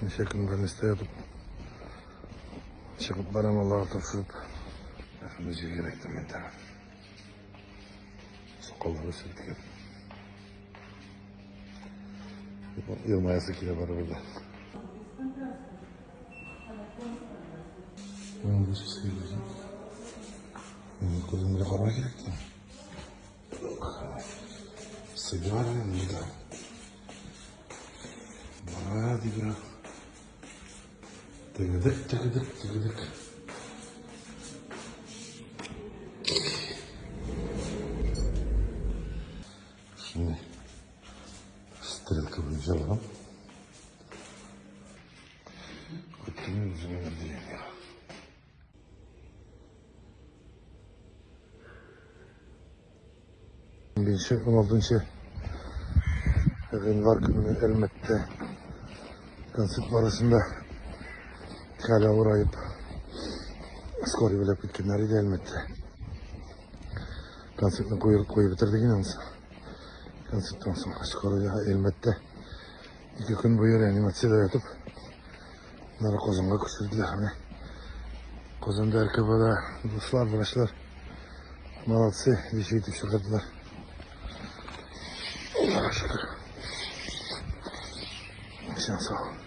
Ничә көн больниста ятып чыгып барам, Аллага тапшырып. Шундый җиргә эләктем мин тагын. Сакаллары үсеп беткән. Елмаясы килә барыбер дә. Күзем белән карарга кирәк тә. Сыйдыра инде. Бара дибрә. Тегедек, тегедек, тегедек. Шундый стрелка буенча барам. Көттем үземнең отделениегә. Бишенче, 16 гыйнвар көнне Әлмәттә концерт барышында хәл авыраеп скорый белән киткәннәр иде Әлмәттә. Концертны куеп, куеп бетердек инде анысы. Концерттан соң скорый Әлмәттә 2 көн буе реанимациядә ятып, аннары Казанга күчерделәр. Менә Казанда РКБда дуслар, врачлар молодцы, ничек итеп чыгардылар. Аллага шөкер. Исән сау.